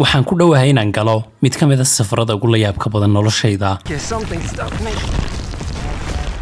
Waxaan ku dhowahay inaan galo mid ka mid ah safarada ugu layaabka badan noloshayda. Okay, something stopped me.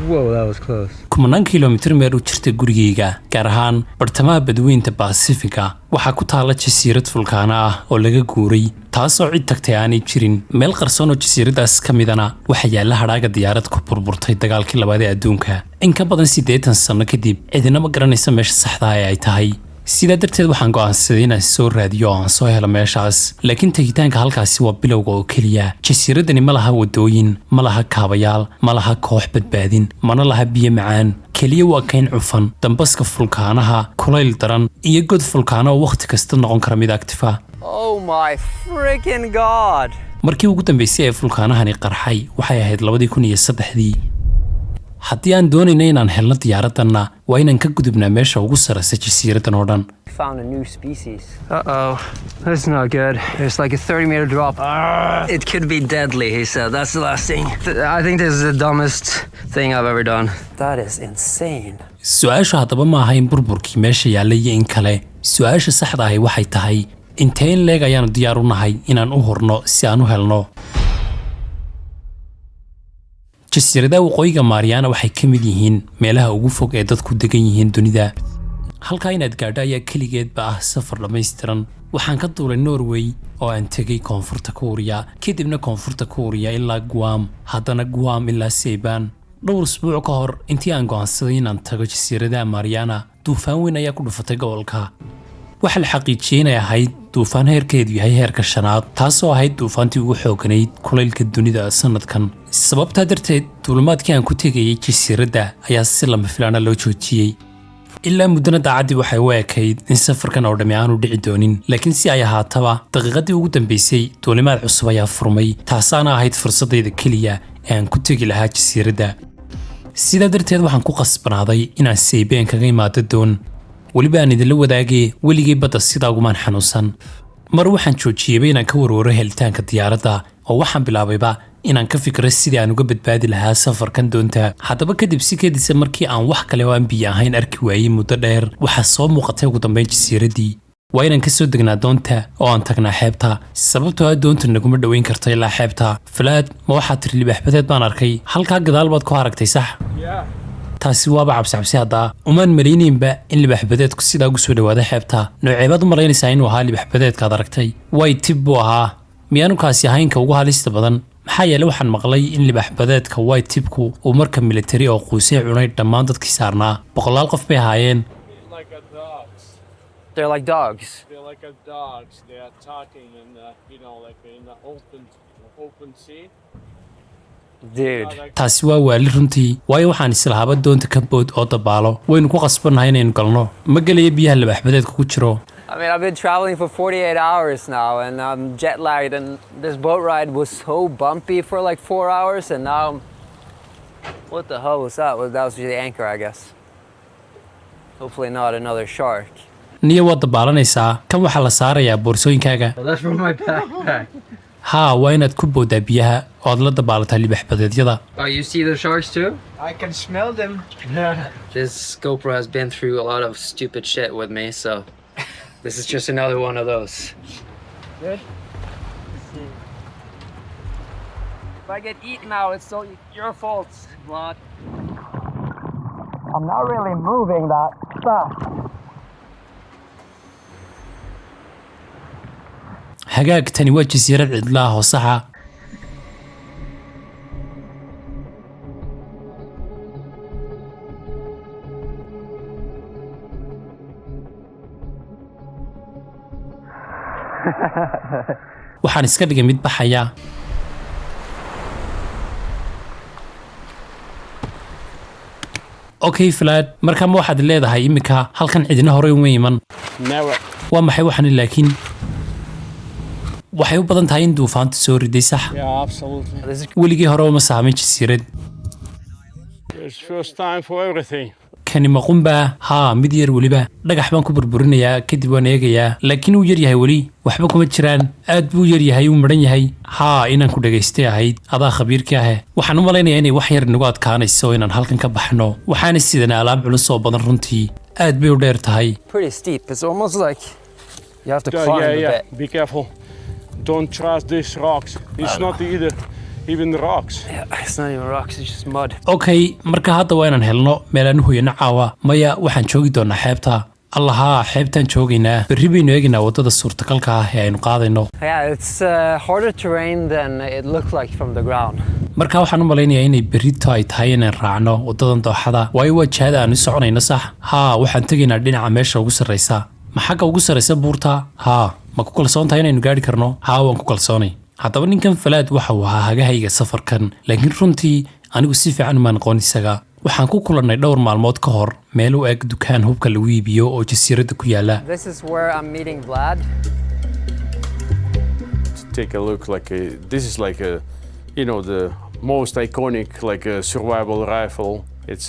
Whoa, that was close. Kumanaan kilomitir meel u jirta gurigayga, gaar ahaan bartamaha Badweynta Baasifika, waxaa ku taala jasiirad fulkaano ah oo laga guuray, taasoo cid tagtay aanay jirin. Meel qarsoon oo jasiiradaas ka midana waxaa yaalla hadhaaga diyaarad ku burburtay dagaalkii labaad ee adduunka. In ka badan 80 sanno kadib, cidina ma garanaysa meesha saxda ah ee ay tahay. Sidaa darteed waxaan go'aansaday inaan soo raadiyo oo aan soo helo meeshaas. Laakiin tegitaanka halkaasi waa bilowga oo keliya. Jasiiraddani ma laha waddooyin, ma laha kaabayaal, ma laha koox badbaadin, mana laha biyo macaan. Keliya waa kayn cufan, dambaska fulkaanaha, kulayl daran iyo god fulkaano oo wakhti kasta noqon kara mid active ah. Oh my freaking God. Markii ugu dambeysay ee fulkaanahani qarxay waxay ahayd 2003-dii. Haddii aan doonayno inaan helno diyaaraddanna, waa inaan ka gudubnaa meesha ugu sarraysa jasiiraddan oo dhan. Found a new species. Uh oh, that's not good. There's like a 30-meter drop. It could be deadly, he said. That's the last thing. I think this is the dumbest thing I've ever done. That is insane. Su-aashu haddaba ma aha in burburkii meesha yaallay iyo in kale. Su-aasha saxda ahi waxay tahay, intee in leeg ayaanu diyaar u nahay inaan u hurno si aan u helno? Jasiiradaha Waqooyiga Maariana waxay ka mid yihiin meelaha ugu fog ee dadku degan yihiin dunida. Halkaa inaad gaadho ayaa keligeedba ah safar dhammaystiran. Waxaan ka duulay Norway oo aan tegay Koonfurta Kuuriya, kadibna Koonfurta Kuuriya ilaa Guam, haddana Guam ilaa Saipan. Dhowr usbuuc ka hor intii aan go'aansaday inaan tago jasiiradaha Mariana, duufaan weyn ayaa ku dhufatay gobolka. Waxaa la xaqiijiyey inay ahayd duufaan heerkeedu yahay heerka shanaad, taasoo ahayd duufaantii ugu xooganayd kulaylka dunida sanadkan. Sababtaa darteed duulimaadkii aan ku tegayay jasiiradda ayaa si lama filaana loo joojiyey. Ilaa muddana daacaddii waxay u ekayd in safarkan oo dhammi aanu dhici doonin. Laakiin si ay ahaataba, daqiiqadii ugu dambeysay duulimaad cusub ayaa furmay, taasaana ahayd fursaddayda keliya ee aan ku tegi lahaa jasiiradda. Sidaa darteed waxaan ku qasbanaaday inaan Saipan kaga imaado doon. Weliba aan idinla wadaagee, weligay badda sidaa ugumaan xanuunsan. Mar waxaan joojiyeyba inaan ka warwaro helitaanka diyaaradda, oo waxaan bilaabayba inaan ka fikiro sidii aan uga badbaadi lahaa safarkan doonta. Haddaba kadib si kedisa, markii aan wax kale oo aan biyo ahayn arki waayey muddo dheer, waxaa soo muuqatay ugu dambeyn jasiiraddii. Waa inaan ka soo degnaa doonta oo aan tagnaa xeebta, sababtoo ah doonta naguma dhoweyn karto ilaa xeebta. Falaad, ma waxaad tiri libaaxbadeed baan arkay? Halkaa gadaal baad ku aragtay, sax? Yeah. Taasi waaba cabsicabsi. Haddaa umaan malaynaynba in libaaxbadeedku sidaa ugu soo dhawaada xeebta. Nooceebaad u malaynaysaa inuu ahaa libaaxbadeedkaad aragtay? White tip buu ahaa. Miyaanu kaasi ahayn ka ugu halista badan? Maxaa yeele waxaan maqlay in libaaxbadeedka white tipku uu marka militari oo quusay cunay dhammaan dadkii saarnaa. Boqolaal qof bay ahaayeen. Like a dogs. They're like dogs. They're like a dogs. They are talking in the, like in the open sea. Dude. Like Taasi waa waali runtii, waayo waxaan islahaaba doonta ka bood oo dabaalo. Waynu ku qasbannahay inaynu galno. Ma gelayo biyaha libaaxbadeedka ku jiro. I mean, I've been traveling for 48 hours now and I'm jet lagged, and this boat ride was so bumpy for like 4 hours, and now what the hell was that? Well, that was the anchor, I guess. Hopefully not another shark. Niya, waad dabaalanaysaa. Kan waxaa la saarayaa boorsooyinkaaga. That's from my backpack. Haa, waa inaad ku booddaa biyaha oo aad la dabaalataa libaxbadeedyada. Oh, you see the sharks too? I can smell them. This GoPro has been through a lot of stupid shit with me, so this is just another one of those. Good. If I get eaten now, it's all your fault, Vlad. I'm not really moving that fast. Hagaag, tani waa jasiirad cidla ah oo saxa. Waxaan iska dhigay mid baxaya. Okay Falaad, markaa ma waxaad leedahay iminka halkan cidina horey uma iman? Never. Waa maxay waxani? Laakiin waxay u badan tahay in duufaantu soo riday, sax? Yeah, absolutely. This is Weligii hore uma saamin jasiirad. It's first time for everything. Kani ma qumbaa? Haa, mid yar weliba. Dhagax baan ku burburinayaa, kadib waan eegayaa. Laakiin wuu yar yahay, weli waxba kuma jiraan. Aad buu yar yahay, wuu madhan yahay. Haa, inaan ku dhagaystay ahayd, adaa khabiirkii ahe. Waxaan u malaynayaa inay wax yar inagu adkaanayso inaan halkan ka baxno. Waxaana sidan alaab culus oo badan. Runtii aad bay u dheer tahay. Pretty steep. It's almost like you have to Yeah, climb yeah, a yeah. bit. Be careful. Don't trust these rocks. It's not either even rocks. Yeah, it's not even rocks, it's just mud. Okay, marka hadda waa inaan helno meel aan u hoyano caawa. Maya, waxaan joogi doonaa xeebta. Allahaa, xeebtaan joogaynaa. Berri baynu eegaynaa waddada suurtagalka ah ee aynu qaadayno. Yeah, it's harder terrain than it looked like from the ground. Marka waxaan u malaynayaa inay berrito ay tahay inaan raacno waddadan dooxada, waayo waa jihada aan u soconayno, sax? Haa, waxaan tegaynaa dhinaca meesha ugu sarraysa. Ma xagga ugu sarraysa buurta? Haa. Ma ku kalsoon tahay inaynu gaadhi karno? Haa, waan ku kalsoonay. Haddaba ninkan Falaad waxa uu ahaa hagahayga safarkan, laakiin runtii anigu si fiican umaan aqoon isaga. Waxaan ku kulannay dhowr maalmood ka hor meel u eg dukaan hubka lagu iibiyo oo jasiiradda ku yaala. This is where I'm meeting Vlad. Take a look, like a, this is like a, the most iconic like a survival rifle. It's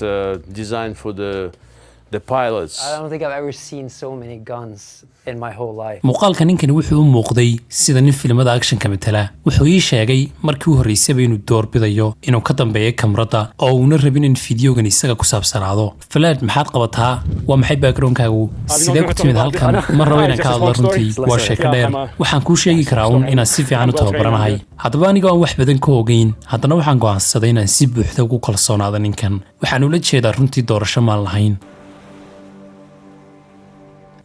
designed for the pilots. I don't think I've ever seen so many guns in my whole life. Muuqaalka ninkani wuxuu u muuqday sida nin filimada actionka matala. Wuxuu ii sheegay markii u horreysayba inuu doorbidayo inuu ka dambeeyo kamarada oo uuna rabin in fiidiyogan isaga ku saabsanaado. Falaad, maxaad qabataa? Waa maxay backgroundkaagu? Sidee ku timid halkan? Ma rabo inaan ka hadlo runtii, waa sheeko dheer. Waxaan kuu sheegi karaa uun inaan si fiican u tababaranahay. Haddaba anigoo aan wax badan ka ogeyn, haddana waxaan go'aansaday inaan si buuxda ugu kalsoonaado ninkan. Waxaan ula jeedaa, runtii doorasho maan lahayn.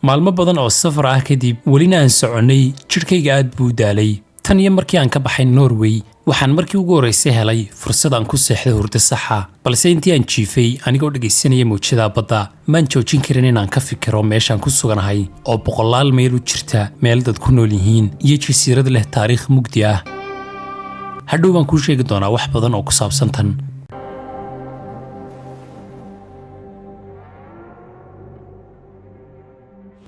Maalmo badan oo safar ah kadib, welina aan soconnay, jidhkayga aad buu u daalay. Tan iyo markii aan ka baxay Norway, waxaan markii ugu horraysay helay fursad aan ku seexdo hurdo saxa, balse intii aan jiifay anigoo dhegaysanaya mawjada badda, maan joojin karin inaan ka fikiro meeshaan ku suganahay oo boqolaal mayl u jirta meel dad ku nool yihiin iyo jasiirad leh taariikh mugdi ah. Hadhow baan kuu sheegi doonaa wax badan oo ku saabsan tan.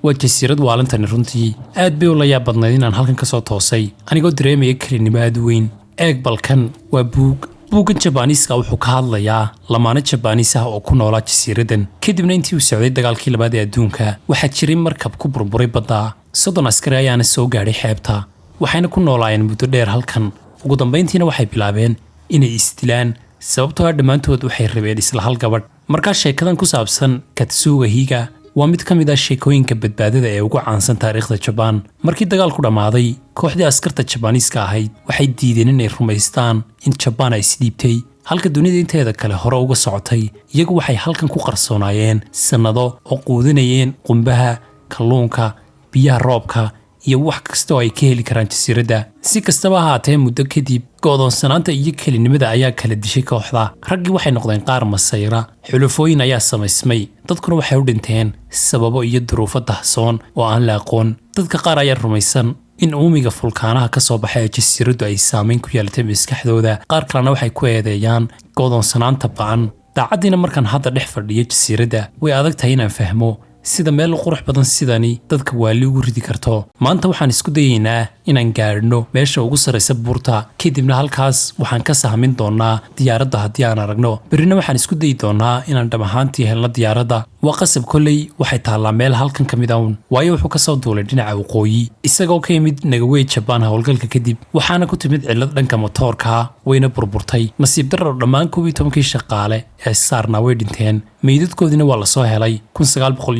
Waa jasiirad waalantani runtii. Aad bay u la yaab badnayd inaan halkan ka soo toosay anigoo dareemaya kelinimo aad u weyn. Eeg balkan, waa buug. Buuggan Jabaaniiska wuxuu ka hadlayaa lamaano Jabaaniis ah oo ku noolaa jasiiraddan. Kadibna intii uu socday dagaalkii labaad ee adduunka, waxaa jiray markab ku burburay badda. 30 askari ayaana soo gaadhay xeebta, waxayna ku noolaayeen muddo dheer halkan. Ugu dambayntiina waxay bilaabeen inay isdilaan, sababtoo ah dhammaantood waxay rabeen isla hal gabadh. Markaa sheekadan ku saabsan Katsuga Higa waa mid ka mid ah sheekooyinka badbaadada ee ugu caansan taariikhda Jabaan. Markii dagaalku dhammaaday, kooxdii askarta Jabaaniiska ahayd waxay diideen inay rumaystaan in Jabaan ay isdhiibtay, halka dunida inteeda kale hore uga socotay. Iyagu waxay halkan ku qarsoonaayeen sannado oo quudinayeen qumbaha, kalluunka, biyaha roobka iyo wax kasta oo ay ka heli karaan jasiiradda. Si kastaba ahaatee, muddo kadib go'doonsanaanta iyo kelinimada ayaa kala dishay kooxda. Raggii waxay noqdeen qaar masayra, xulufooyin ayaa samaysmay, dadkuna waxay u dhinteen sababo iyo duruufo dahsoon oo aan la aqoon. Dadka qaar ayaa rumaysan in uumiga fulkaanaha ka soo baxay ee jasiiraddu ay saameyn ku yeelatay maskaxdooda. Qaar kalena waxay ku eedeeyaan go'doonsanaanta ba'an. Daacaddiina, markaan hadda dhex fadhiyo jasiiradda, way adag tahay inaan fahmo sida meel qurux badan sidani dadka waali ugu ridi karto. Maanta waxaan isku dayaynaa inaan gaadhno meesha ugu sarraysa buurta, kadibna halkaas waxaan ka sahmin doonaa diyaaradda haddii aan aragno. Berrina waxaan isku dayi doonaa inaan dhab ahaantii helno diyaaradda. Waa qasab, kolley waxay taallaa meel halkan ka mid awn, waayo wuxuu ka soo duulay dhinaca waqooyi isagoo ka yimid Nagawey, Jabaan, howlgalka kadib. Waxaana ku timid cillad dhanka motoorka, wayna burburtay. Nasiib darro, dhammaan 11kii shaqaale ee saarnaa way dhinteen. Meydadkoodiina waa lasoo helay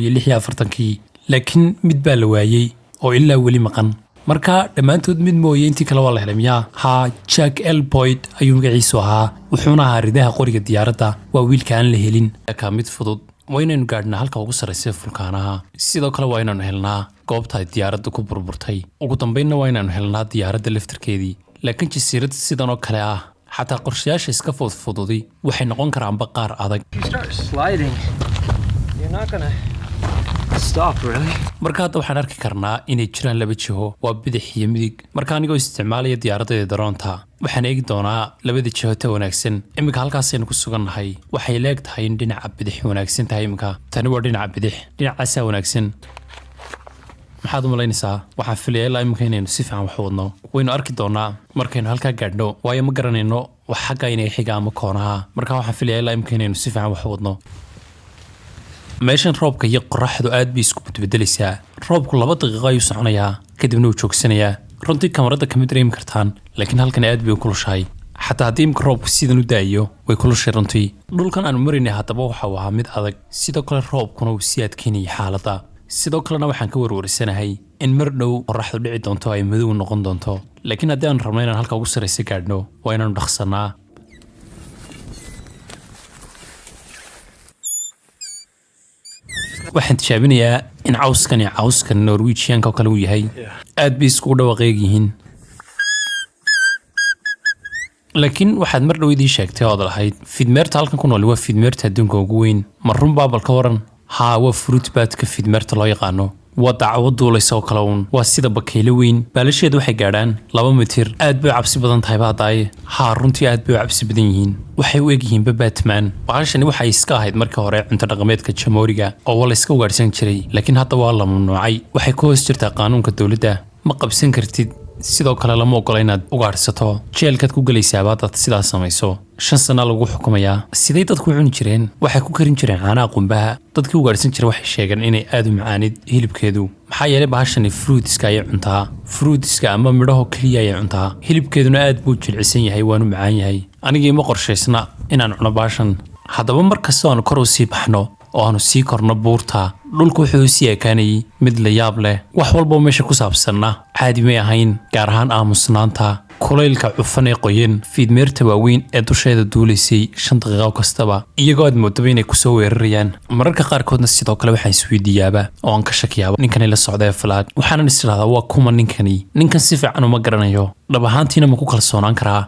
1946kii, laakiin mid baa la waayey oo ilaa weli maqan. Marka dhammaantood mid mooye intii kale waa la helay miyaa? Haa, Jack L Boyd ayuu magaciisu ahaa, wuxuuna ahaa ridaha qoriga diyaaradda. Waa wiilka aan la helin. Ka mid fudud waa inaynu gaadhnaa halka ugu sarraysa fulkaanaha. Sidoo kale waa inaanu helnaa goobta ay diyaaradda ku burburtay. Ugu dambaynna waa inaanu helnaa diyaaradda laftarkeedii. Laakiin jasiirad sidan oo kale ah, xataa qorshayaasha iska fudfududi waxay noqon karaanba qaar adag. If you start sliding, you're not gonna stop, really. Marka hadda waxaan arki karnaa inay jiraan laba jiho, waa bidix iyo midig. Marka anigoo isticmaalaya diyaaradda daroonta, waxaan eegi doonaa labada jiho ta wanaagsan. Iminka halkaasaynu ku sugannahay waxay leeg tahay in dhinaca bidix wanaagsan tahay. Iminka tani waa dhinaca bidix, dhinacaasaa wanaagsan. Maxaad u malaynaysaa? Waxaan filaya ilaa iminka inaynu si fiican wax wadno. Waynu arki doonaa markaynu halkaa gaadhno, waayo ma garanayno wax xagga inay xiga ama koonaha. Marka waxaan filaya ilaa iminka inaynu si fiican wax wadno. Meeshan roobka iyo qoraxdu aad bay isku bedbedelaysaa. Roobku 2 daqiiqo ayuu soconayaa, kadibna wuu joogsanayaa. Runtii kamarada kama dareemi kartaan, laakiin halkan aad bay u kulushahay. Xataa haddii imka roobku sidan u daayo, way kulushay runtii. Dhulkan aanu maraynay haddaba waxa uu ahaa mid adag, sidoo kale roobkuna uu sii adkeynayay xaaladda. Sidoo kalena waxaan ka warwarsanahay in mar dhow qoraxdu dhici doonto, ay madow noqon doonto. Laakiin haddii aanu rabno inaan halka ugu sarraysa gaadhno, waa inaanu dhaqsannaa. Waxaan tijaabinayaa in cawskani cawskan Norwegianka oo kale uu yahay. Aad bay iskugu dhawaaq eeg yihiin. Laakiin waxaad mar dhow idii sheegtay ood lahayd fiidmeerta halkan ku nool waa fiidmeerta adduunka ugu weyn. Ma runbaa? Bal ka waran. Haa, waa fruit batka fiidmeerta loo yaqaano. Waa dacwo duulaysa oo kale uun, waa sida bakaylo weyn. Baalasheedu waxay gaadhaan 2 mitir. Aad bay u cabsi badan tahay baadaaye. Haa, runtii aad bay u cabsi badan yihiin. Waxay u egyihiinba Batman. Bahashani waxay iska ahayd markii hore cunto dhaqameedka Jamooriga oo waa la iska ugaadhsan jiray, laakiin hadda waa la mamnuucay. Waxay ku hoos jirtaa qaanuunka dowladda. Ma qabsan kartid, sidoo kale lama ogola inaad ugaadhsato. Jeelkaad ku gelaysaaba haddaad sidaas samayso. 5 sana lagu xukumayaa. Siday dadku u cuni jireen? Waxay ku karin jireen caanaha qumbaha. Dadkii ugaadhsan jiray waxay sheegeen inay aad u macaanid hilibkeedu, maxaa yeelay bahashani fruitska ayay cuntaa. Fruitska ama midhaho keliya ayay cuntaa. Hilibkeeduna aad buu jilcisan yahay, waanu macaan yahay. Anigii ma qorshaysna inaan cuno bahashan. Haddaba mar kastoo aanu kor u sii baxno oo aanu sii korno buurta, dhulku wuxuu sii ekaanayay mid la yaab leh. Wax walboo meesha ku saabsanna caadi may ahayn, gaar ahaan aamusnaanta, kulaylka cufan ee qoyan, fiidmeerta waaweyn ee dusheeda duulaysay 5 daqiiqo kastaba, iyagoo aad moodaba inay kusoo weerarayaan mararka qaarkoodna. Sidoo kale waxaan isweydiiyaaba oo aan ka shakiyaaba ninkani la socda ee Falaad. Waxaanan is idhahdaa, waa kuma ninkani? Ninkan si fiican uma garanayo, dhab ahaantiina ma ku kalsoonaan karaa?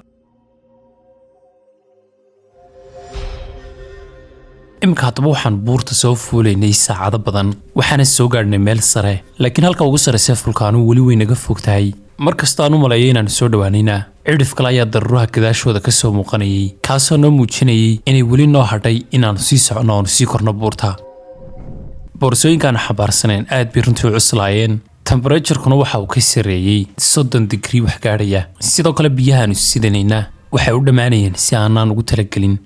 Iminka haddaba waxaan buurta soo fuulaynay saacado badan, waxaana soo gaadhnay meel sare, laakiin halka ugu sarraysa fulkaanu weli way naga fog tahay. Mar kastoo aan u maleeyo inaanu soo dhowaanayna, cidhif kale ayaa daruuraha gadaashooda ka soo muuqanayay, kaasoo noo muujinayay inay weli noo hadhay inaannu sii soconno, aanu sii korno buurta. Boorsooyinkaanu xambaarsaneen aad bay runtii u cuslaayeen. Temperaturekuna waxa uu ka sarreeyey 30 digrii wax gaadhaya. Sidoo kale biyahaanu sidanayna waxay u dhammaanayeen si aanaan ugu talagelin.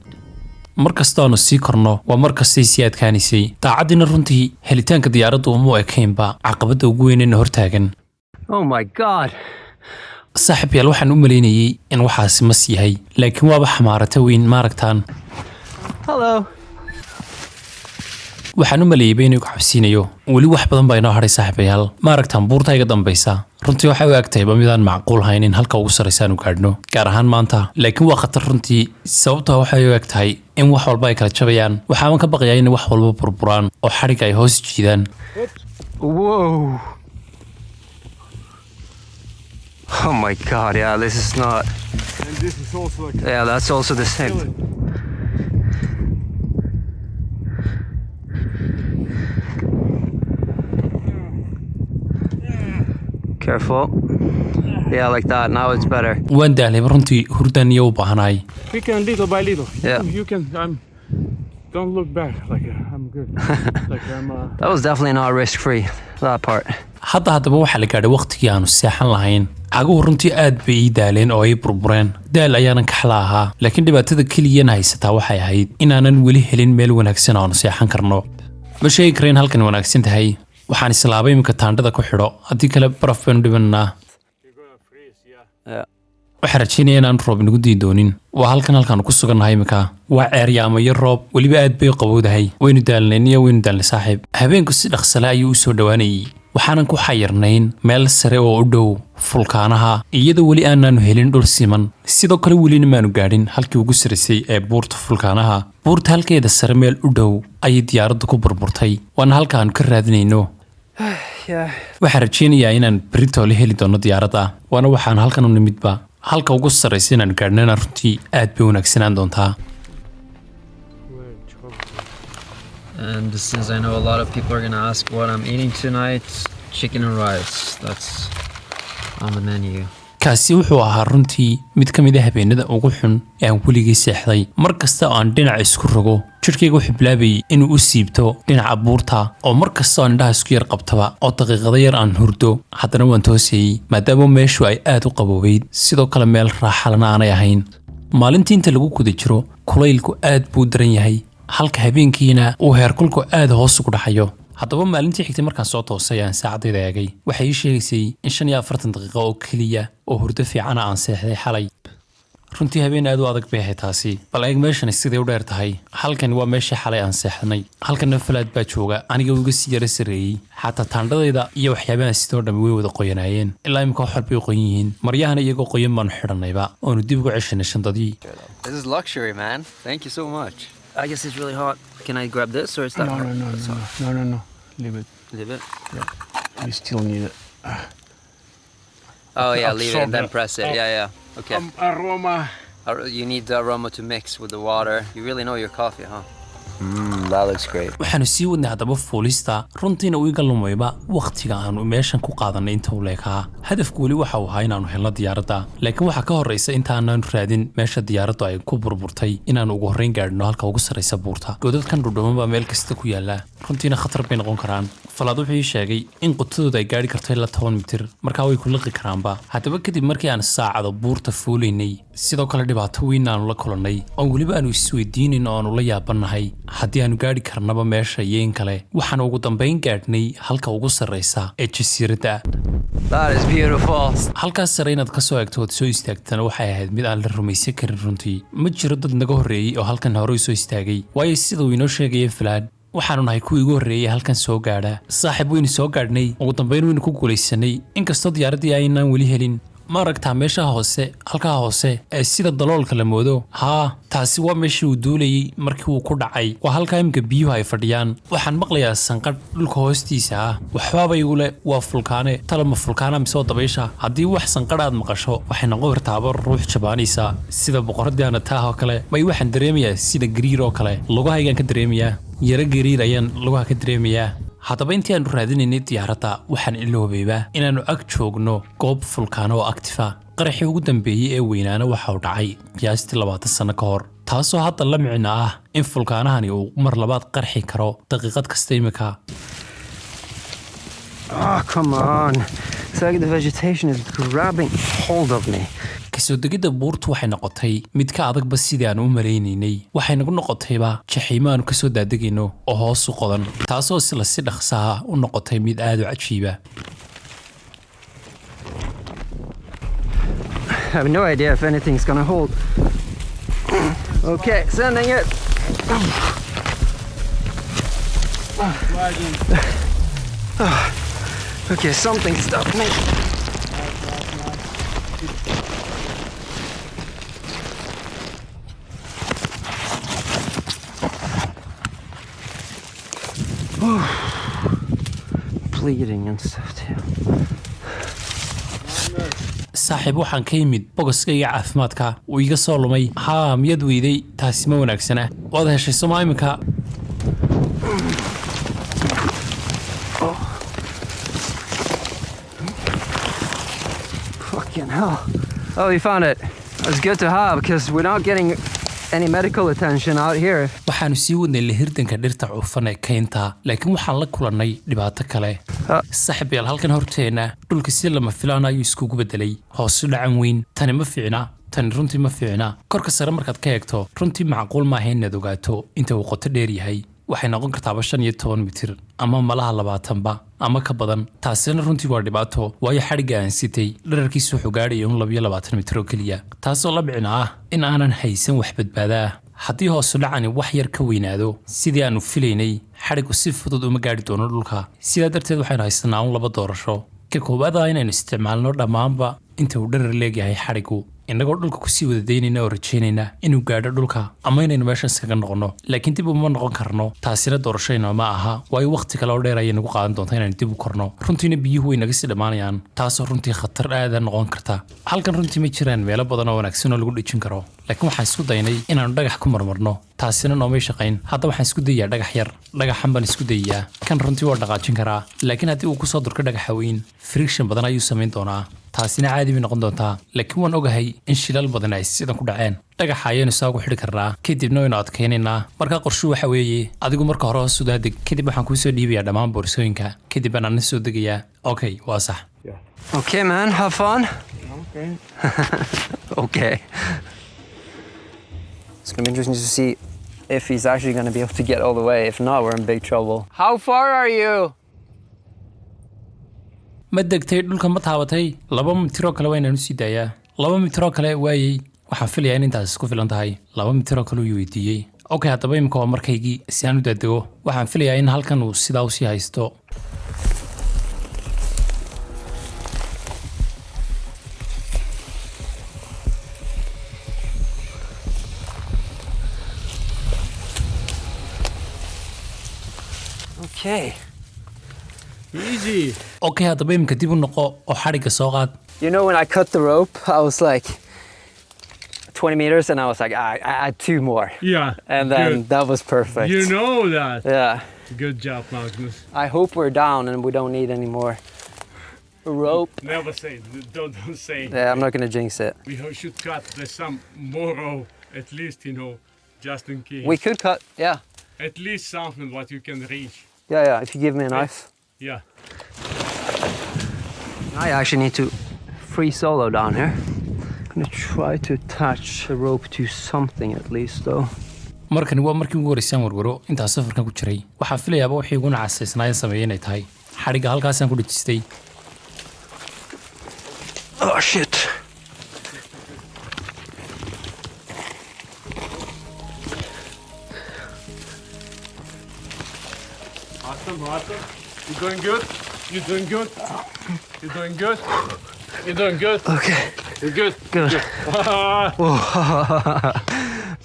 Mar kastoo aanu sii korno waa mar kastay sii adkaanaysay. Daacaddiina runtii helitaanka diyaaraddu uma ekaynba caqabadda ugu weynena hortaagan. Oh my God. Saaxiib yaal, waxaan u malaynayey in waxaasi mas yahay, laakiin waaba xamaarata weyn, maaragtaan? Hello. Waxaan u maleeyeyba inuu cabsiinayo. Weli wax badan baa inoo hadhay, saaxiibayaal. Ma aragtaan buurta iga dambaysa? Runtii waxay u egtahayba midaan macquul hayn in halka ugu sarraysa aanu gaadhno, gaar ahaan maanta. Laakiin waa khatar runtii, sababtoo waxay u eg tahay in wax walba ay kala jabayaan. Waxaaban ka baqayaa in wax walba burburaan oo xadhigga ay hoos jiidaan. Whoa. Oh my God, yeah, this is not. And this is also like Yeah, that's also the same. Killing. Careful. Yeah, like that. Now it's better. Waan daalayba runtii, hurdaan iyo u baahanahay. We can little by little. Yeah. You can. I'm. Don't look back. Like I'm good. Like I'm. That was definitely not risk free, that part. Hadda haddaba waxaa la gaadhay wakhtigii aanu seexan lahayn. Caguhu runtii aad bay ii daaleen oo ay burbureen, daal ayaanan kaxla ahaa. Laakiin dhibaatada keliyana haysataa waxay ahayd inaanan weli helin meel wanaagsan oo aanu seexan karno. Ma sheegi kara in halkan wanaagsan tahay. Waxaan islaabay iminka taandhada ku xidho, haddii kale baraf baynu dhimanaa. You're gonna freeze. Yeah. Waxaan rajaynaya inaan roob inagu dii doonin. Waa halkan halkaanu ku sugannahay iminka. Waa ceeryaamo iyo roob, weliba aad bay u qabowdahay. Waynu daalnay niyo, waynu daalnay saaxiib. Habeenku si dhaqsale ayuu u soo dhowaanayay. Waxaanan ku xayirnayn meel sare oo u dhow fulkaanaha, iyadoo weli aanaanu helin dhul siman. Sidoo kale welina maanu gaadhin halkii ugu sarraysay ee buurta fulkaanaha. Buurta halkeeda sare meel u dhow ayay diyaaraddu ku burburtay, waana halka aanu ka raadinayno. Waxaan rajaynayaa inaan beritoole heli doono diyaaradda, waana waxaan halkan u nimidba. Halka ugu sarraysa inaan gaadhnana runtii aad bay wanaagsanaan doontaa. We're in trouble. And since I know a lot of people are gonna ask what I'm eating tonight, chicken and rice. That's on the menu. Kaasi wuxuu ahaa runtii mid ka mid a habeenada ugu xun ee aan weligay seexday. Mar kasta oo aan dhinaca isku rogo, jidhkayga wuxuu bilaabayay inuu u siibto dhinaca buurta, oo mar kasta oo aan indhaha isku yar qabtaba oo daqiiqado yar aan hurdo, haddana waan toosayey, maadaama meeshu ay aad u qaboobeyd, sidoo kale meel raaxalana aanay ahayn. Maalintii inta lagu guda jiro kulaylku aad buu daran yahay, halka habeenkiina uu heerkulku aad hoos ugu dhaxayo. Haddaba maalintii xigtay markaan soo toosay aan saacadayda eegay, waxay ii sheegaysay in 45 daqiiqo oo keliya oo hurdo fiicana aan seexday xalay. Runtii habeen aad u adag bay ahayd taasi. Bal eeg meeshani siday u dheer tahay. Halkani waa meeshii xalay aan seexnay. Halkana Falaad baa jooga, aniga uga sii yara sarreeyey. Xataa taandhadayda iyo waxyaabahan sidoo dhammi way wada qoyanaayeen. Ilaa imika wax walbay qoyan yihiin. Maryahana iyagoo qoyan baanu xidhannayba, oonu dib ugu ceshanay shandadii. This is luxury, man. Thank you so much. I guess it's really hot. Can I grab this or is that No, hot? no, no, That's no, hot. no. Leave it. Leave it. We still need it. Oh yeah, leave it Absorb and then the- press it. Yeah. Okay. Aroma. You need the aroma to mix with the water. You really know your coffee, huh? That looks great. Waxaanu sii wadnay haddaba fuulista. Runtiina uu iga lumayba wakhtiga aanu meeshan ku qaadanay inta uu leekaa. Hadafku weli waxa uu ahaa inaannu helno diyaaradda, laakiin waxaa ka horraysa intaanaanu raadin meesha diyaaraddu ay ku burburtay inaannu ugu horrayn gaadhno halka ugu sarraysa buurta. Godadkan dhudhuman baa meel kasta ku yaalla, runtiina khatar bay noqon karaan. Falaad wuxuu ii sheegay in qotadooda ay gaadhi karto ilaa 10 mitir, markaa way ku liqi karaanba. Haddaba kadib markii aan saacado buurta fuulaynay, sidoo kale dhibaato weyn aanu la kulannay, oo weliba aanu isweydiinayn oo aanu la yaabannahay haddii aanu gaadhi karnaba meesha iyo in kale, waxaanu ugu dambayn gaadhnay halka ugu sarraysa ee jasiiradda. That is beautiful. Halkaas sare inaad ka soo eegto ood soo istaagtana waxay ahayd mid aan la rumaysan karin. Runtii ma jiro dad naga horreeyey oo halkan hore u soo istaagay, waayo sida uu inoo sheegaya Falaad, waxaanu nahay kuwii ugu horreeyey halkan soo gaadha. Saaxiib, waynu soo gaadhnay. Ugu dambayn waynu ku guulaysanay, inkastoo diyaaraddii aynaan weli helin. Ma aragtaa meesha hoose, halkaa hoose ee sida daloolka la moodo? Haa, taasi waa meeshii uu duulayey markii uu ku dhacay. Waa halkaa imika biyuhu ay fadhiyaan. Waxaan maqlayaa sanqadh dhulka hoostiisa ah. Waxbaaba igu leh waa fulkaane. Talama fulkaana mise waa dabaysha? Haddii wax sanqadh aad maqasho, waxay noqon kartaaba ruux jabaanaysa sida boqoradii Anataah oo kale. May, waxaan dareemayaa sida gariir oo kale. Lugahaygaan ka dareemayaa, yaro gariir ayaan lugaha ka dareemayaa. Haddaba intii aanu raadinaynay diyaaradda, waxaan iloobayba inaannu ag joogno goob fulkaano oo active ah. Qaraxii ugu dambeeyey ee weynaana waxa uu dhacay qiyaastii 20 sanno ka hor, taasoo hadda la micno ah in fulkaanahani uu mar labaad qarxi karo daqiiqad kasta imika. Oh, come on. It's like the vegetation is grabbing hold of me. Kasoo degidda buurtu waxay noqotay mid ka adagba sidii aan u malaynaynay. Waxay nagu noqotayba jaxiimo aanu kasoo daadegayno oo hoos u qodan, taasoo sila si dhaqsaha u noqotay mid aad u cajiiba. I have no idea if anything's gonna hold. Okay, sending it. Sliding. Okay, something stopped me. Nice, nice, nice. Bleeding and stuff too. Saaxiib, waxaan ka yimid bogoskayga caafimaadka uu iga soo lumay. Haa, miyaad weyday? Taasi ma wanaagsana. Waad heshay somaa iminka? Fucking hell. Oh, we found it. It's good to have because we're not getting any medical attention out here. Waxaanu sii wadnay lahirdanka dhirta cufan ee kaynta, laakiin waxaan la kulannay dhibaato kale. Saaxiibayaal, halkan horteenna dhulka si lama filaan ayuu iskugu bedelay, hoosu dhacan weyn. Tani ma fiicna, tani runtii ma fiicna. Korka sare markaad ka eegto, runtii macquul maaha inaad ogaato inta uu qoto dheer yahay. Waxay noqon kartaaba 15 mitir ama malaha 20ba ama ka badan. Taasina runtii waa dhibaato, waayo xadhigga aan sitay dherarkiisu wuxuu gaadhaya un 22 mitir oo keliya, taasoo la micno ah in aanan haysan wax badbaada ah. Haddii hoosu dhacani wax yar ka weynaado sidii aanu filaynay, xadhiggu si fudud uma gaadhi doono dhulka. Sidaa darteed waxaynu haysanaa un laba doorasho. Ka koowaad ah inaynu isticmaalno dhammaanba inta uu dherar leegyahay xadhiggu, innagoo dhulka kusii wada daynayna oo rajaynayna inuu gaadho dhulka, ama inaynu meeshan iskaga noqonno. Laakiin dib uma noqon karno, taasina doorashayna ma aha, waayo wakhti kale oo dheer ayay nagu qaadan doonta inaynu dib u korno. Runtiina biyuhu way naga sii dhammaanayaan, taasoo runtii khatar aada noqon karta. Halkan runtii ma jiraan meelo badan oo wanaagsan oo lagu dhejin karo, laakiin waxaan isku daynay inaanu dhagax ku marmarno, taasina noomay shaqayn. Hadda waxaan isku dayayaa dhagax yar. Dhagaxan baan isku dayayaa. Kan runtii waa dhaqaajin karaa, laakiin haddii uu kusoo durko dhagaxa weyn, friction badan ayuu samayn doonaa. Taasina caadi bay noqon doontaa, laakiin waan ogahay in shilal badan ay sidan ku dhaceen. Dhagaxa ayaynu saa ugu xidhi karnaa, kadibna waynu adkaynaynaa. Markaa qorshu waxa weeye, adigu marka hore hoos u daadeg, kadib waxaan kuu soo dhiibayaa dhammaan boorsooyinka, kadib baan ana soo degayaa. Okay, waa sax. Okay, man, have fun. Okay. Okay. It's gonna be interesting to see if he's actually gonna be able to get all the way. If not, we're in big trouble. How far are you? Ma degtay? Dhulka ma taabatay? 2 mitiroo kale waa inaan usii daayaa. 2 mitiroo kale waayey. Waxaan filayaa in intaas ku filan tahay. 2 mitir oo kale uu weydiiyey. Okay, haddaba imika waa markaygii si aan u daadego. Waxaan filayaa in halkan uu sidaa usii haysto. Okay. Easy. Okay, haddaba imika dib u noqo oo xadhigga soo qaad. When I cut the rope, I was like 20 meters and I was like, I add two more. And then Good. That was perfect. You know that. Yeah. Good job, Magnus. I hope we're down and we don't need any more rope. Never say. Don't say. Yeah, I'm not gonna jinx it. We should cut the some more rope, at least, just in case. We could cut, yeah. At least something what you can reach. Yeah, if you give me a knife. Yeah. I actually need to free solo down here. I'm gonna try to attach the rope to something at least, though. Markani waa markii ugu horreysay aan warwaro intaan safarkan ku jiray. Waxaan filayaaba wixii ugu nacasaysnaa in sameeyay inay tahay. Xadhigga halkaasaan ku dhejistay. Oh shit. Awesome, awesome. You're doing good. You're doing good. You're doing good. You're doing good. Okay, You're good. Good.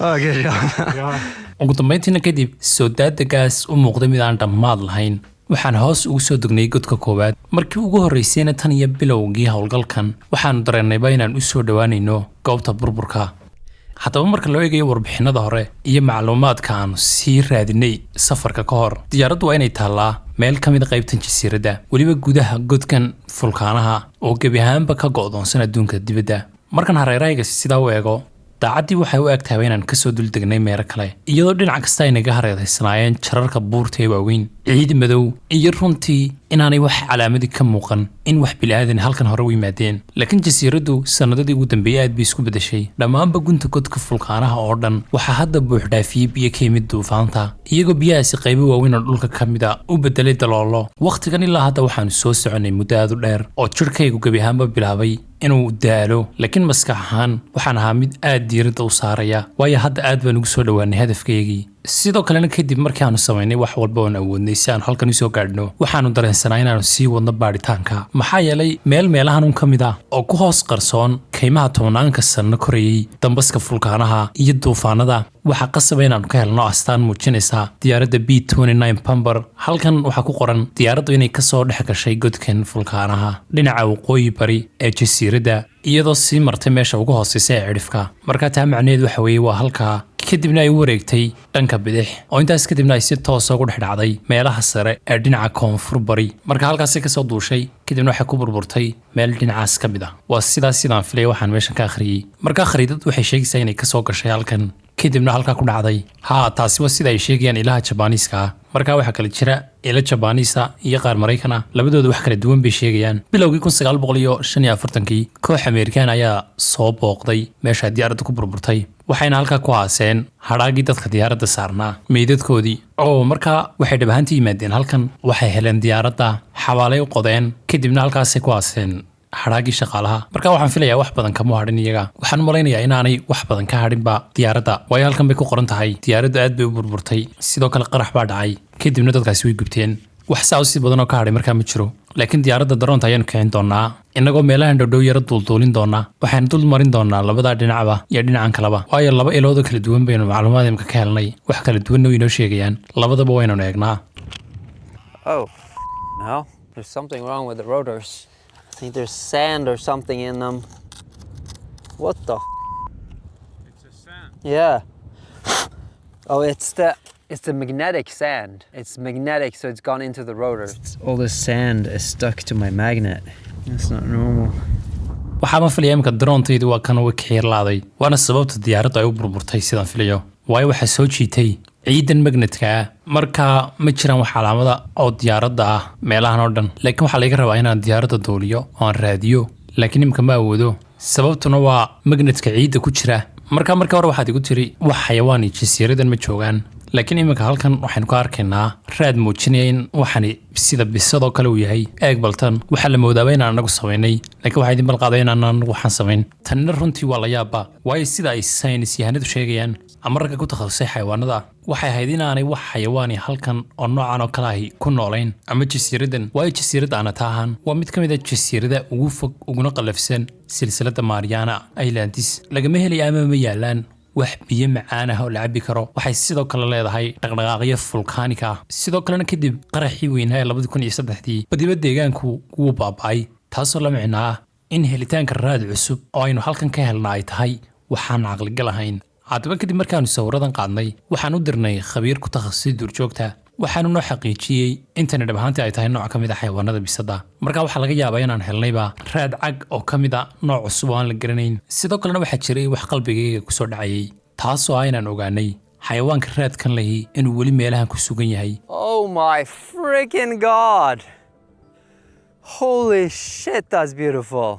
Oh, good job. Yeah. Ugu dambayntiina, kadib soo daadagaas u muuqday mid aan dhammaad lahayn, waxaan hoos ugu soo degnay godka koowaad. Markii ugu horreysayna tan iyo bilowgii howlgalkan waxaanu dareennayba inaan u soo dhowaanayno goobta burburka. Haddaba marka loo eegayo warbixinada hore iyo macluumaadka aanu sii raadinay safarka ka hor, diyaaraddu waa inay taallaa meel ka mid a qaybtan jasiiradda, weliba gudaha godkan fulkaanaha oo gebi ahaanba ka go'doonsan adduunka dibadda. Markan hareerahayga sidaa u eego, daacaddii waxay u eg tahay inaan kasoo duldegnay meero kale, iyadoo dhinac kasta ay naga hareereysanaayeen jararka buurta ee waaweyn, ciid madow, iyo runtii inaanay wax calaamadii ka muuqan in wax bilaadan halkan hore u yimaadeen. Laakiin jasiiraddu sannadadii ugu dambeeyey aad bay isku beddeshay. Dhammaanba gunta godka fulkaanaha oo dhan waxaa hadda buuxdhaafiyey biyo ka yimid duufaanta, iyagoo biyahaasi qaybo waaweyn oo dhulka ka mid a u bedelay daloolo. Wakhtigan ilaa hadda waxaanu soo soconay muddo aad u dheer oo jidhkaygu gebi ahaanba bilaabay inuu daalo, laakiin maskax ahaan waxaan ahaa mid aad diiradda u saaraya, waayo hadda aad baan ugu soo dhowaanay hadafkaygii. Sidoo kalena, kadib markii aanu samaynay wax walba oon awoodnay si aanu halkan usoo gaadhno, waxaanu dareensanaa inaanu sii wadno baadhitaanka, maxaa yeelay meel meelahan un ka mid ah oo ku hoos qarsoon kaymaha tobnaanka sanno korayey, dambaska fulkaanaha iyo duufaanada, waxaa qasaba inaanu ka helno astaan muujinaysa diyaaradda B Bomber. Halkan waxaa ku qoran diyaaraddu inay kasoo dhex gashay godkan fulkaanaha dhinaca waqooyi bari ee jasiiradda, iyadoo sii martay meesha ugu hooseysa ee cidhifka. Markaa taa macnaheedu waxa weeye waa halkaa, kadibna ay u wareegtay dhanka bidix, oo intaas kadibna ay si toosa ugu dhex dhacday meelaha sare ee dhinaca koonfur bari. Marka halkaasi kasoo duushay, kadibna waxay ku burburtay meel dhinacaas ka mid ah. Waa sidaas sidaan filaya waxaan meeshan ka akhriyey. Markaa khariidad waxay sheegaysaa inay kasoo gashay halkan, kadibna halkaa ku dhacday. Haa, taasi waa sida ay sheegayaan ilaha Jabaaniiska ah. Markaa waxaa kale jira ilo Jabaaniisa iyo qaar Maraykan ah, labadooda wax kala duwan bay sheegayaan. Bilowgii 1945-kii koox Ameerikaan ayaa soo booqday meesha diyaaradda ku burburtay, waxayna halkaa ku aaseen hadhaagii dadka diyaaradda saarnaa, meydadkoodii. Oo markaa waxay dhab ahaantii yimaadeen halkan, waxay heleen diyaaradda, xabaalay u qodeen, kadibna halkaasay ku aaseen hadhaagii shaqaalaha. Marka waxaan filayaa wax badan kama hadhin iyaga. Waxaan u malaynayaa inaanay wax badan ka hadhinba diyaaradda, waayo halkan bay ku qoran tahay diyaaraddu aad bay u burburtay, sidoo kale qarax baa dhacay, kadibna dadkaasi way gubteen. Wax saa u sii badan oo ka hadhay markaa ma jiro. Laakiin diyaaradda drone-ta ayaanu kicin doonaa, innagoo meelahan dhowdhow yaro duulduulin doonaa. Waxaanu dul marin doonaa labadaa dhinacba iyo dhinacan kaleba, waayo laba iloodoo kala duwan baynu macluumaad imka ka helnay, wax kala duwanna way inoo sheegayaan. Labadaba waynanu eegnaa. Oh, no. There's something wrong with the rotors. I think there's sand or something in them. What the? It's a sand. Yeah. Oh, it's the magnetic sand. It's magnetic, so it's gone into the rotors. All this sand is stuck to my magnet. That's not normal. Waxaaba filaya imika drone-taydu waa kan way kaxiirlaaday, waana sababta diyaaraddu ay u burburtay sidaan filayo, waayo waxaa soo jiitay ciidan magnetka ah. Marka ma jiraan wax calaamada oo diyaaradda ah meelahan oo dhan, laakiin waxaa laga rabaa inaan diyaaradda duuliyo oo aan raadiyo, laakiin imika ma awoodo, sababtuna waa magnetka ciidda ku jira. Marka markii hore waxaad igu tiri wax xayawaan iyo jasiiradan ma joogaan. Laakiin iminka halkan waxaynu ka arkaynaa raad muujinaya in waxani sida bisadoo kale uu yahay. Eeg baltan, waxaa la moodaaba inaan anagu samaynay, laakiin waxaa idin balqaaday inaan anagu waxaan samayn. Tanna runtii waa la yaaba, waayo sida ay saynis yahanadu sheegayaan ama ragga ku takhasusay xayawaanada, waxay ahayd inaanay wax xayawaani halkan oo noocan oo kale ahi ku noolayn ama jasiiradan, waayo jasiiradda Anatahan waa mid ka mid a jasiirada ugu fog uguna qallafsan silsiladda Mariana Islands. Lagama helaya ama ma yaalaan wax biyo macaan ah oo la cabbi karo. Waxay sidoo kale leedahay dhaqdhaqaaqyo volcanic ah. Sidoo kalena kadib qaraxii weynaa ee 2003-dii badiba deegaanku wuu baaba'ay, taasoo la micno ah in helitaanka raad cusub oo aynu halkan ka helna ay tahay waxaan caqligal ahayn. Haddaba kadib markaanu sawiradan qaadnay, waxaan u dirnay khabiir ku takhasusay duurjoogta. Waxaanu noo xaqiijiyey intani dhab ahaantii ay tahay nooc ka mid a xayawaanada bisadda. Marka waxaa laga yaabaa inaan helnayba raad cag oo ka mid a nooc cusub oo aan la garanayn. Sidoo kalena waxaa jiray wax qalbigayga kusoo dhacayay, taasoo ah inaan ogaanay xayawaanka raadkan lahi inuu weli meelahan ku sugan yahay. Oh my freaking God! Holy shit, that's beautiful.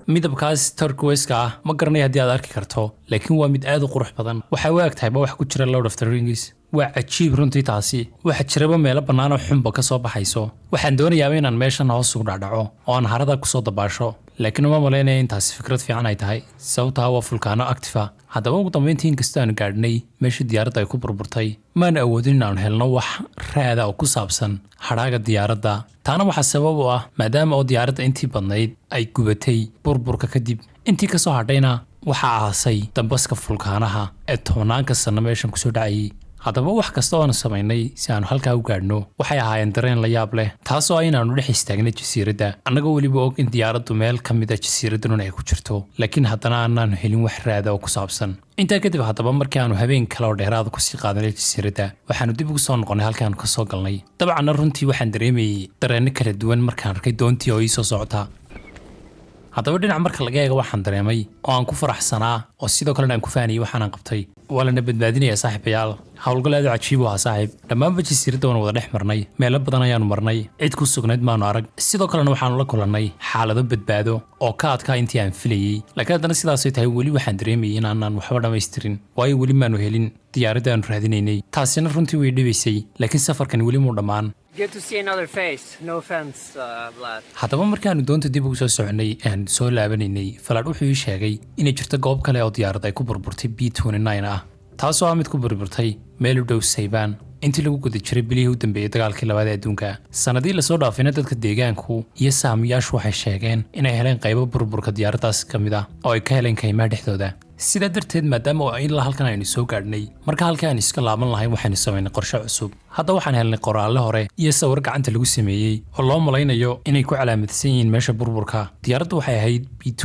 Midabkaas turquoise-ka ah ma garanay haddii aad arki karto, laakiin waa mid aad u qurux badan. Waxay u eg tahay ba wax ku jira Lord of the Rings. Waa cajiib runtii taasi. Waxaa jiraba meelo bannaan oo xunba ka soo baxayso. Waxaan doonayaaba inaan meeshan hoos ugu dhacdhaco oo aan harada kusoo dabaasho, laakiin uma malaynaya in taasi fikrad fiican ay tahay, sababtaa waa fulkaano active ah. Haddaba ugu dambeyntii, inkastoo aanu gaadhnay meeshii diyaaradda ay ku burburtay, maanu awoodin inaanu helno wax raada oo ku saabsan hadhaaga diyaaradda. Taana waxaa sabab u ah maadaama oo diyaaradda intii badnayd ay gubatay burburka kadib, intii kasoo hadhayna waxaa aasay dambaska fulkaanaha ee tobanaanka sanno meeshan kusoo dhacayay. Haddaba wax kasta oo aanu samaynay si aanu halkaa u gaadhno waxay ahaayeen dareen la yaab leh, taasoo ah inaanu dhex istaagnay jasiiradda, annagoo weliba og in diyaaraddu meel ka mid a jasiiraddanun ay ku jirto, laakiin haddana aanaanu helin wax raada oo ku saabsan. Intaa kadib haddaba, markii aanu habeen kale oo dheeraada kusii qaadanay jasiiradda, waxaanu dib ugu soo noqonnay halkii aanu ka soo galnay. Dabcanna runtii waxaan dareemayey dareenno kala duwan markaan arkay doontii oo ii soo socota. Haddaba dhinac marka laga eego, waxaan dareemay oo aan ku faraxsanaa oo sidoo kalena aan ku fahanayay waxaanan qabtay. Waa lana badbaadinayaa, saaxiibayaal. Howlgal aad u cajiib u ahaa, saaxiib. Dhammaanba jasiiradda waan wada dhex marnay, meelo badan ayaanu marnay, cid ku sugnayd maanu arag. Sidoo kalena waxaanu la kulannay xaalado badbaado oo ka adkaa intii aan filayey. Laakiin haddana sidaasay tahay, weli waxaan dareemayay in aanan waxba dhammaystirin, waayo weli maanu helin diyaaradda aanu raadinaynay. Taasina runtii way dhibaysay, laakiin safarkan weli muu dhammaan. Good to see another face. No offense, Vlad. Haddaba markaanu doonta dib ugu soo soconay ee aanu soo laabanaynay, Vlad wuxuu ii sheegay inay jirto goob kale oo diyaarad ay ku burburtay B ah, taasoo ah mid ku burburtay meel u dhow Saybaan intii lagu guda jiray bilihii u dambeeyey dagaalkii labaad ee adduunka. Sannadii lasoo dhaafayna dadka deegaanku iyo sahamiyaashu waxay sheegeen inay heleen qaybo burburka diyaaraddaas ka mid ah oo ay ka heleen kaymaha dhexdooda. Sidaa darteed, maadaama oo ilaa halkan aynu soo gaadhnay, marka halkii aynu iska laaban lahayn, waxaynu samaynay qorshe cusub. Hadda waxaan helnay qoraalle hore iyo sawir gacanta lagu sameeyey oo loo malaynayo inay ku calaamadsan yihiin meesha burburka. Diyaaraddu waxay ahayd B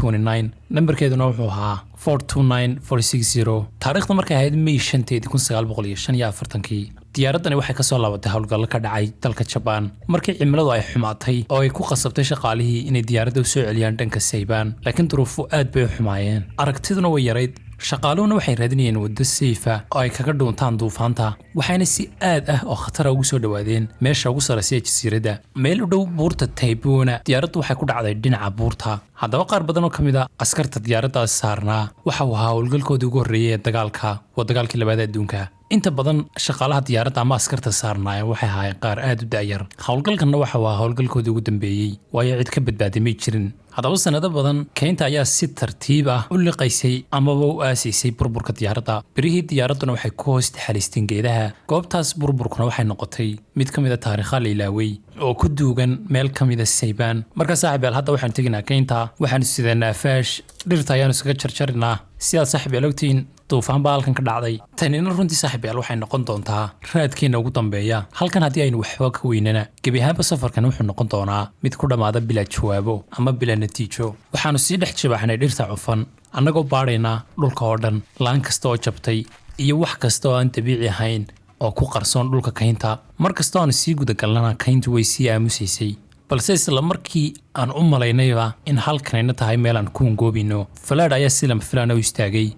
nambarkeeduna wuxuu ahaa 429460. Taariikhda markay ahayd May 5-teedii 1945-kii, diyaaraddani waxay kasoo laabatay howlgallo ka dhacay dalka Jabaan markii cimiladu ay xumaatay oo ay ku qasabtay shaqaalihii inay diyaaradda u soo celiyaan dhanka Saybaan. Laakiin duruufu aad bay u xumaayeen, aragtiduna way yarayd, shaqaaluhuna waxay raadinayeen waddo safe ah oo ay kaga dhuuntaan duufaanta, waxayna si aad ah oo khatara ugu soo dhowaadeen meesha ugu sarraysa ee jasiiradda, meel u dhow buurta Taybuna. Diyaaraddu waxay ku dhacday dhinaca buurta. Haddaba qaar badan oo ka mid a askarta diyaaraddaas saarnaa waxa uu ahaa howlgalkoodii ugu horreeyey ee dagaalka, waa dagaalkii labaad ee adduunka. Inta badan shaqaalaha diyaaradda ama askarta saarnaayeen waxay ahaayeen qaar aad u da'yar. Howlgalkanna waxa uu ahaa howlgalkoodii ugu dambeeyey, waayo cid ka badbaaday may jirin. Haddaba sanado badan keynta ayaa si tartiib ah u liqaysay amaba u aasaysay burburka diyaaradda. Birihii diyaaradduna waxay ku hoos taxaliisteen geedaha goobtaas. Burburkuna waxay noqotay mid ka mid a taariikha la ilaawey oo ku duugan meel ka mid a Saybaan. Marka saaxiib yaal, hadda waxaanu teginaa keynta. Waxaanu sidanaa faash, dhirta ayaanu iskaga jarjarinaa. Sidaad saaxiib yaal ogtihiin, duufaan baa halkan ka dhacday. Tanina runtii, saaxiib yaal, waxay noqon doontaa raadkeena ugu dambeeya halkan. Haddii aynu waxba ka weynana, gebi ahaanba safarkan wuxuu noqon doonaa mid ku dhammaada bilaa jawaabo ama bilaa natiijo. Waxaanu sii dhex jibaaxnay dhirta cufan, annagoo baadhaynaa dhulka oo dhan, laan kasta oo jabtay iyo wax kasta oo aan dabiici ahayn oo ku qarsoon dhulka kaynta. Mar kastoo aanu sii gudagalnana, kayntu way sii aamusaysay. Balse isla markii aan u malaynayba in halkanayna tahay meel aan ku hungoobino, Vlad ayaa si lama filaana u istaagay.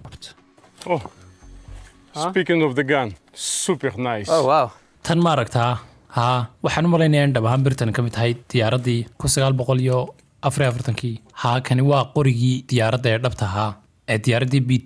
Oh, speaking of the gun, super nice. Oh, wow. Tan ma aragtaa? Haa, waxaan u malaynayaa in dhab ahaan birtan ka mid tahay diyaaraddii 1944-kii. Haa, kani waa qorigii diyaaradda ee dhabta ahaa ee diyaaraddii B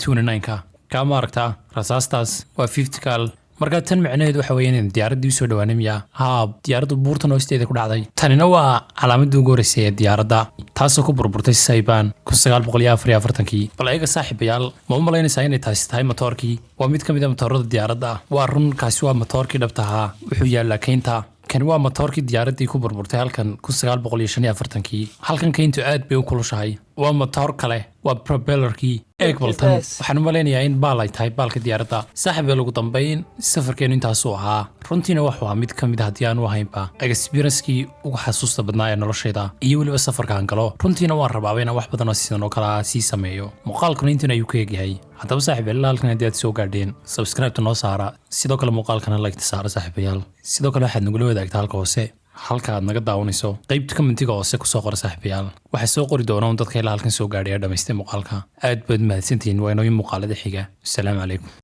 ka. Kaa ma aragtaa rasaastaas? Waa 50 cal. Marka tan micnaheedu waxa weeye inaan diyaaraddii usoo dhawaanay miya? Haa, diyaaraddu buurtan hoosteeda ku dhacday. Tanina waa calaamadii ugu horreysay ee diyaaradda, taasoo ku burburtay Saipan 1944-kii. Bal eega, saaxiibayaal, ma u malaynaysaa inay taasi tahay matoorkii? Waa mid ka mid a matoorada diyaaradda. Waa run, kaasi waa matoorkii dhabta ahaa. Wuxuu yaallaa keynta. Kani waa matoorkii diyaaraddii ku burburtay halkan 1945-kii. Halkan keyntu aad bay u kulushahay. Waa matoor kale, waa propellerkii. Eeg bal tan, waxaan u malaynayaa in baal ay tahay, baalka diyaaradda. Saaxiib, ugu dambayn safarkeenu intaasuu ahaa. Runtiina wuxuu ahaa mid ka mid a, haddii aanu ahaynba, experiencekii ugu xasuusta badnaa ee noloshayda iyo weliba safarka aan galo. Runtiina waan rabaaba inaan wax badan oo sidan oo kale ah sii sameeyo. Muuqaalkuna intan ayuu ka egyahay. Haddaba saaxiib, ilaa halkan haddii aad soo gaadheen, subscribe-ta noo saara, sidoo kale muuqaalkana like-ta saara. Saaxiibayaal, sidoo kale waxaad nagula wadaagtaa halka hoose, halka aad naga daawanayso, qaybta commentiga hoose kusoo qora. Saaxiibayaal, waxaa soo qori doona un dadka ilaa halkan soo gaadhay ee dhamaystay muuqaalka. Aad baad mahadsantihiin. Waa inooyin muuqaalada xiga. Asalaamu calaykum.